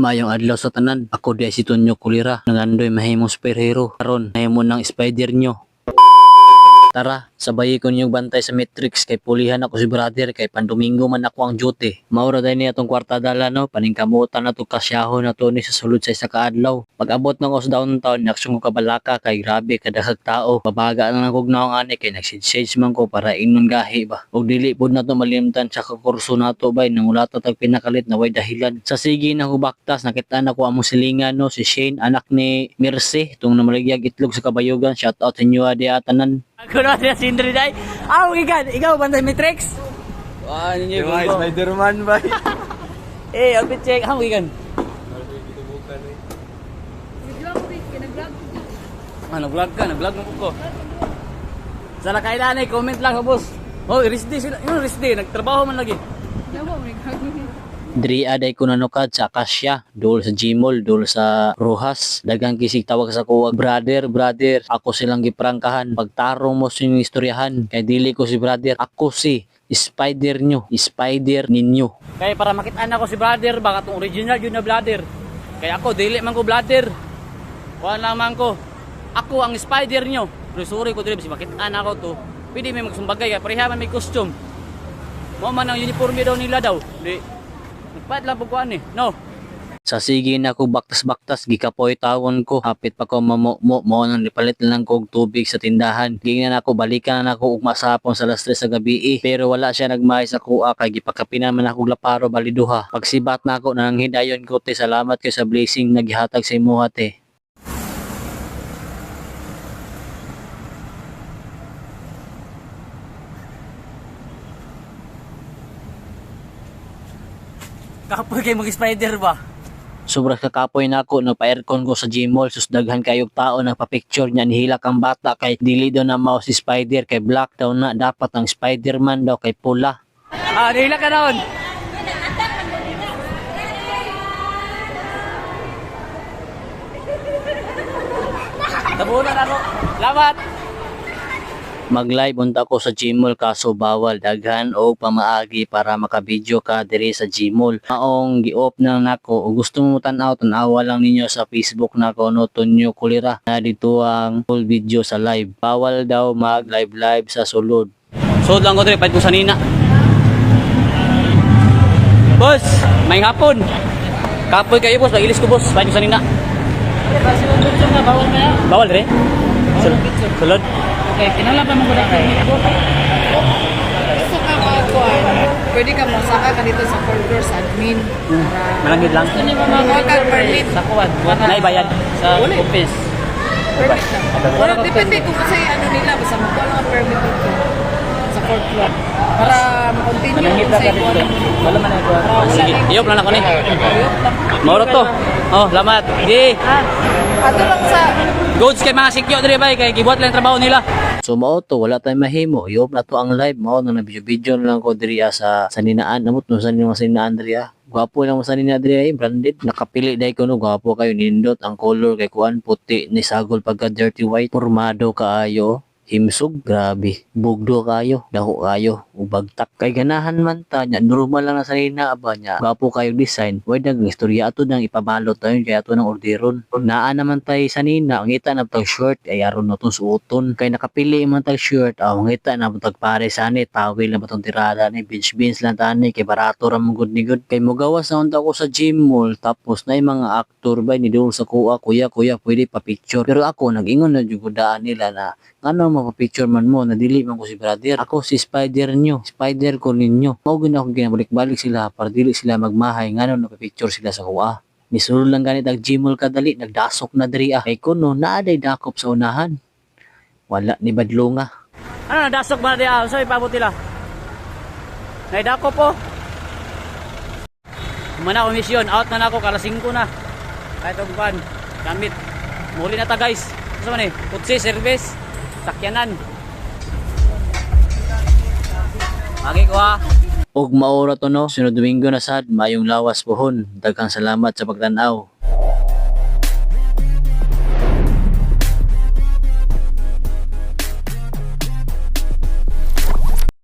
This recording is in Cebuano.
Maayong adlaw sa tanan. Ako di ay si Tonyo Kulira. Nangandoy mahimong superhero. Karon nahimo ng spider nyo. Tara, sabayi ko ninyong bantay sa Matrix kay pulihan ako si brother kay pandomingo man ako ang duty. Maura dahil niya tong kwarta dala no, paningkamutan na to kasyahon na to ni sa sulod sa isa ka adlaw. Pag abot ng os downtown, naksyon ko kabalaka kay grabe kadaghag tao. Babaga na lang kog naong ani kay nagsidsids man ko para ingnon gahi ba. Og dili pud nato malimtan sa kakurso nato bay nangulata tag pinakalit na way dahilan. Sa sige na ko baktas nakita na ko among silingan no, si Shane anak ni Mercy tong namaligyag itlog sa kabayugan. Shout out sa inyo adi tanan. Ako na siya Sindri day. Ah, gikan, ikaw bantay Matrix. Wah, ninyo Yung Spider-Man ba? Eh, outfit check. Ah, gikan. Ah, nag-vlog ka, nag-vlog mo ko. Sa nakailan ay comment lang boss. Oh, rest day sila. Yung rest day, nagtrabaho man lagi. Diri aday ko nanukad sa Akasya, dol sa Gmall, dol sa Rojas. Daghang kisig tawag sa kuwag, brother, brother. Ako silang giprangkahan. Pagtarong mo sa inyong istoryahan, kay dili ko si brother, ako si spider nyo, spider ninyo. Kaya para makitaan ako si brother, baka tong original yun na brother. Kaya ako, dili man ko brother. Kuha lang man ko. Ako ang spider nyo. Pero sorry ko dili, basta makitaan ako to. Pwede may magsumbagay, kaya pareha man may costume. Mo man ang uniforme daw nila daw. Di, nagpalit lang po kuhaan eh. No. Sa sige na ko baktas-baktas, gikapoy tawon ko. Hapit pa ko mamumo, mo nang nipalit na lang ko og tubig sa tindahan. Gingnan ako, balikan na ako ug masapon sa alas 3 sa gabi eh. Pero wala siya nagmahay sa kuha kay gipakapinan man ako og laparo bali duha. Pagsibat na ako nang hidayon ko te, salamat kay sa blessing nga gihatag sa imuha te. Kapoy kay mag-spider ba? Sobra kakapoy na ako no pa-aircon ko sa Gmall, sus daghan kayog tao nagpa-picture niya nihilak ang bata kay dili daw na mao si Spider kay black daw na dapat ang Spider-Man daw kay pula. Ah, nihilak ka naon. Tabunan ako. Salamat. Mag-live unta ko sa Gmall kaso bawal daghan og pamaagi para makabidyo ka diri sa Gmall. Maong gi-off na nako og gusto mo tan-aw tan-awa lang ninyo sa Facebook nako no Tonyo Kulira na dito ang full video sa live. Bawal daw mag live live sa sulod. Suod lang ko diri pahit ko sanina. Boss, may hapon. Kapoy kayo boss, pagilis ko boss, pahit ko sanina. Bawal re? Sulod. Sulod. Okay, kinala pa mo ko na kay. Gusto ka makakuan, pwede ka mosaka ka dito sa fourth floor sa admin. Malangit lang. Mga kag permit. Sa kuwan. Nay bayad. Sa office. Permit lang. Pero depende kung kasi ano nila, basta magkuha lang ang permit dito sa fourth floor. Para ma-continue Manangit kung ka sa dito. ikuan. Wala man ako. Sige, iyop lang ako ni. Ayop lang. Mauro to. Oh, lamat. Di. Ato lang sa Goods kay mga sikyo diri bay kay gibuhat lang trabaho nila. So mao to wala tayong mahimo. I-off na to ang live mao nang video-video na lang ko diri sa saninaan namot no sa mga saninaan diri ah. Gwapo lang mo sanina diri ay branded. Nakapili dai ko no gwapo kayo nindot ang color kay kuan puti ni sagol pagka dirty white. Pormado kaayo. Himsog, grabe. Bugdo kayo, dako kayo, ubagtak. Kay ganahan man ta nya, normal lang na sanina ba nya. Gwapo kayo design. Way nag istorya ato nang ipabalot tayo kay ato nang orderon. Naa naman tay sanina, ang ngita na tag shirt ay aron na tong suoton. Kay nakapili man tag shirt, aw ngita na tag pare sani, tawil na ba tong tirada ni bench bench lang tani kay barato ra man gud ni gud. Kay mogawas na unta ko sa gym mall tapos na mga aktor ba ni dool sa kuha, kuya kuya pwede pa picture. Pero ako nag-ingon na jud ko daan nila na ngano mapapicture man mo na dili man ko si brother. Ako si spider nyo, spider ko ninyo. Mao gyud ako ginabalik-balik sila para dili sila magmahay ngano napapicture sila sa kuha. Nisulod lang ganit ang Gmall kadali, nagdasok na diri ah. Kay kuno naa day dakop sa unahan. Wala ni badlonga. Ano nadasok ba di ah? So ipabot nila. Naidako po. Mana ako mission, out na nako kalas 5 na. Kahit og kuan, gamit. Muli na ta guys. Asa man eh? Kutsi service, sakyanan. Agi ko ha. Og maora to no, sunod Domingo na sad, mayong lawas pohon. Daghang salamat sa pagtan-aw.